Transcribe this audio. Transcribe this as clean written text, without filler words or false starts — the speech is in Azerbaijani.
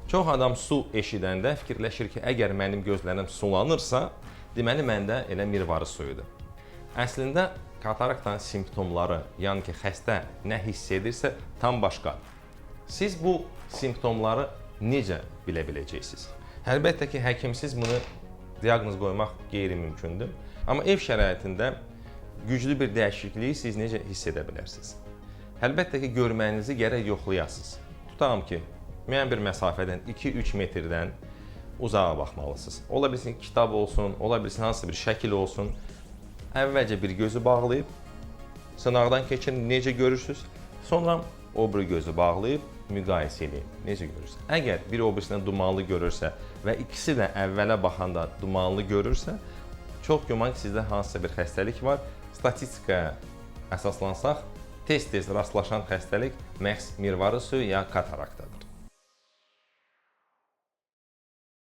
Çox adam su eşidəndə fikirləşir ki, əgər mənim gözlərim sulanırsa, deməli məndə elə mirvarı suyudur. Əslində kataraktanın simptomları, yəni ki, xəstə nə hiss edirsə, tam başqadır. Siz bu simptomları necə bilə biləcəksiniz? Əlbəttə ki, həkimsiz bunu diaqnoz qoymaq qeyri-mümkündür. Amma ev şəraitində güclü bir dəyişikliyi siz necə hiss edə bilərsiniz? Əlbəttə ki, görməyinizi gərək yoxlayasınız. Tutalım ki, müəyyən bir məsafədən 2-3 metrdən uzağa baxmalısınız. Ola bilsin kitab olsun, ola bilsin hansısa bir şəkil olsun. Əvvəlcə bir gözü bağlayıb sınaqdan keçin, necə görürsüz? Sonra o biri gözü bağlayıb müqayisə eləyin. Necə görürsüz? Əgər biri o birisindən dumanlı görürsə və ikisi də əvvələ baxanda dumanlı görürsə, çox güman ki, sizdə hansısa bir xəstəlik var. Statistikaya əsaslansaq, tez-tez rastlaşan xəstəlik məhz mirvarı suyu ya kataraktadır.